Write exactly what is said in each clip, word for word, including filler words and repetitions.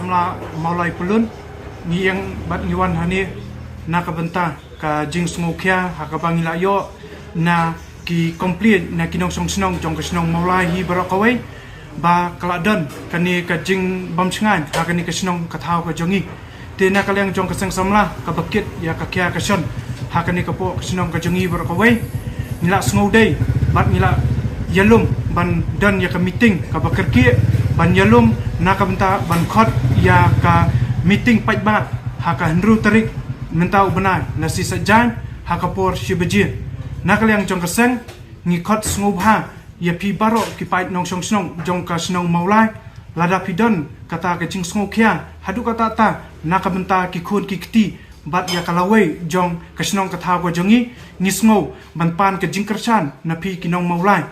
Mawlai Pyllun, ngi ïeng bad ngi wan hangne na ka bynta ka jingsngewkhia ha kaba ngi la ïoh na ki complain na ki nongshong shnong jong ka shnong Mawlai hi baroh kawei, ba ka la don kane ka jingbym shngaiñ ha kane ka shnong ka thaw ka jong ngi. Te na ka liang jong ka seng samla kaba kit ïa ka khia ka shon ha kane ka poh ka shnong ka jong ngi baroh kawei, ngi la sngewdei bad ngi la ïalum ban don ïa ka meeting kaba kyrkieh ban ïalum na ka bynta ban khot ïa ka meeting paidbah ha ka hynriew tarik mynta u bnai, la shi sait jaiñ, ha ka por shi baje. Na ka liang jong ka seng, ngi khot sngewbha ïa phi baroh ki paid nongshong shnong jong ka shnong Mawlai, lada phi don kata ka jingsngewkhia haduh katta katta na ka bynta ki khun ki kti bad ïa ka lawei jong ka shnong ka thaw ka jong ngi, ngi sngew ban pan ka jingkyrshan na phi ki nong Mawlai,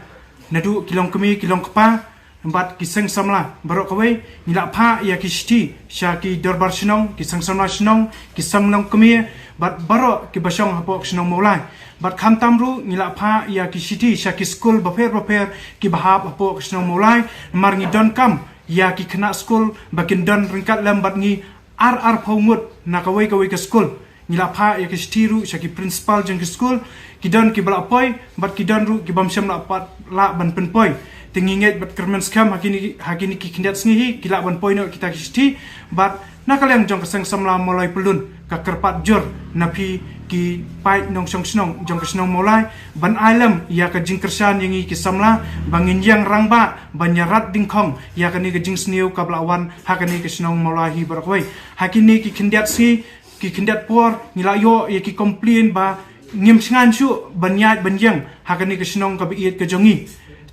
naduh ki longkmie ki longkpa bad ki seng samla baroh kawei. Ngi la phah ïa ki shithi sha ki dorbar shnong, ki seng samla shnong, ki seng longkmie bad baroh kiba shong hapoh ka shnong Mawlai. Bad khamtam ruh ngi la phah ïa ki shithi sha ki skul bapher bapher kiba hap hapoh ka shnong Mawlai, namar ngi donkam ïa ki khynnah skul ba kin don ryngkat lem bad ngi ar arphew ngut na kawei kawei ka skul. Ngi la phah ïa ki shithi ruh sha ki principal jong ki skul, ki don kiba la poi bad ki don ruh kibym shym la pat lah ban pynpoi. Te ngi ngeit bad kyrmen skhem ha kine, ha kine ki khyndiat sngi hi ki lah ban poi noh kita ki shithi. Bad na ka liang jong ka seng samla Mawlai Pyllun, ka kyrpad jur na phi ki paid nongshong shnong jong ka shnong Mawlai ban ai lem ïa ka jingkyrshan ïa ngi ki samla ba ngin ïeng rangbah ban ïarat dyngkhong ïa kane ka jingsniew kaba la wan ha kane ka shnong Mawlai hi baroh kawei. Ha kine ki khyndiat sngi, ki khyndiat por, ngi la ïoh ïa ki complain ba ngim shngaiñ shuh ban ïaid ban ïeng ha kane ka shnong kaba ïeit ka jong ngi.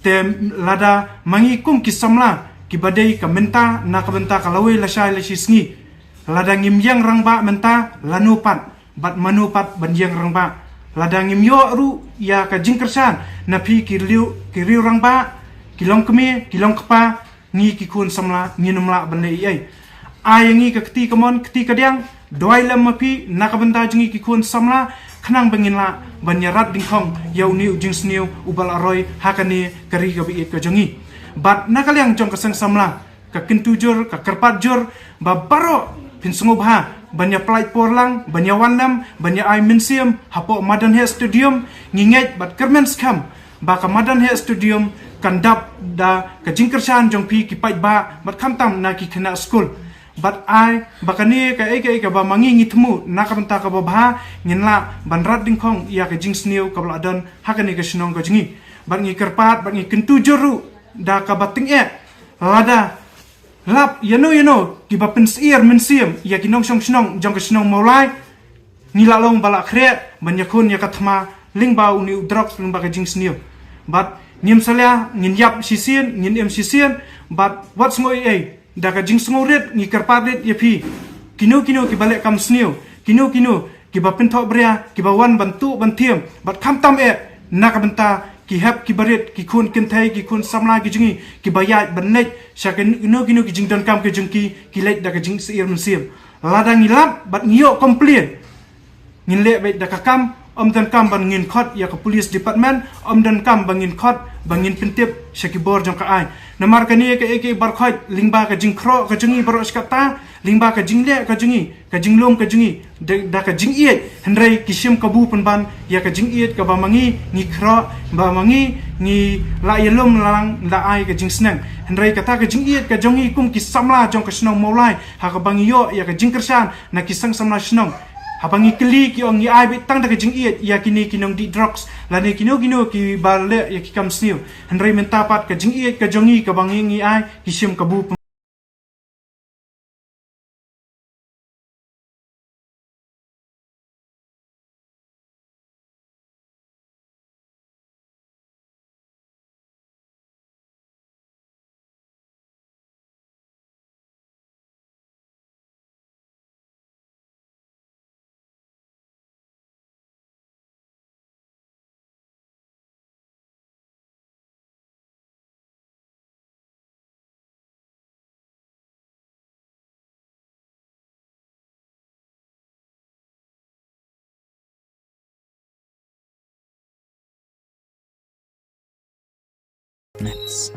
Te lada ma ngi kum ki samla kiba dei ka mynta na ka bynta ka lawei lashai lashisngi, lada ngim ïeng rangbah mynta, lano pat bad mano pat ban ïeng rangbah? Lada ngim ïoh ruh ïa ka jingkyrshan na phi ki riew, ki riew rangbah, ki longkmie, ki longkpa, ngi ki khun samla ngin ym lah ban leh ei ei. Ai ïa ngi ka kti kamon kti kadiang, duwai lem ma phi na ka bynta jong ngi ki khun samla, khnang ba ngin lah ban ïarat dyngkhong ïa une u jingsniew uba la roi ha kane ka ri kaba ïeit ka jong ngi. Bad na ka liang jong ka seng samla, ka kyntu jur, ka kyrpad jur ba baroh phin sngewbha ban ïa pynlait por lang, ban ïa wan lem, ban ïa ai mynsiem hapoh Madan Heh Stadium. Ngi ngeit bad kyrmen skhem ba ka Madan Heh Stadium kan dap da ka jingkyrshan jong phi ki paidbah bad khamtam na ki khynnah skul. Bad ai ba kane kaei kaei kaba ma ngi ngi thmu na ka bynta kaba bha, ngin lah ban rat dyngkhong ïa ka jingsniew kaba la don ha kane ka shnong ka jong ngi. Bad ngi kyrpad bad ngi kyntu jur ruh da kaba tyngeh, lada lap ïano ïano kiba pynsyier mynsiem ïa ki nongshong shnong jong ka shnong Mawlai, ngi la long ba la khreh ban ïakhun ïa ka thma lyngba une u drugs, lyngba ka jingsniew. Bad ngim salia, ngin ïap shisien, ngin im shisien. Bad wat sngew ei ei, da ka jingsngewrit ngi kyrpad rit ïa phi, kino kino kiba leh kam sniew, kino kino kiba pynthohbria, kiba wan ban tuh ban thiem, bad khamtam eh na ka bynta ki hep ki barit, ki khun kynthei, ki khun samla ki jong ngi kiba ïaid ban leit sha kino kino ki jingdonkam ki jong ki, ki leit da ka jingsyier mynsiem. Lada ngi lap bad ngi ïoh complain, ngin leh beit da ka kam, ym donkam ba ngin khot ïa ka police department, ym donkam ba ngin khot ba ngin pyntip sha ki bor jong ka aiñ. Namar kane kaei kaei baroh khoit lyngba ka jingkhroh ka jong ngi baroh shi katta, lyngba ka jingleh ka jong ngi, ka jinglum ka jong ngi da, da ka jingïeit, hynrei ki shim kabu pynban ïa ka jingïeit kaba ma ngi ngi khroh, ba ma ngi ngi la ïalum lang, la ai ka jingsneng. Hynrei kata ka jingïeit ka jong ngi kum ki samla jong ka shnong Mawlai, ha kaba ngi ïoh ïa ka jingkyrshan na ki seng samla shnong, haba ngi kylli ki ong ngi ai beit tang da ka jingïeit ïa kine ki nongdih drugs lane kino kino kiba leh ïa ki kam sniew. Hynrei mynta pat ka jingïeit ka jong ngi kaba ngi ngi ai, ki shim kabu pyn- Minutes.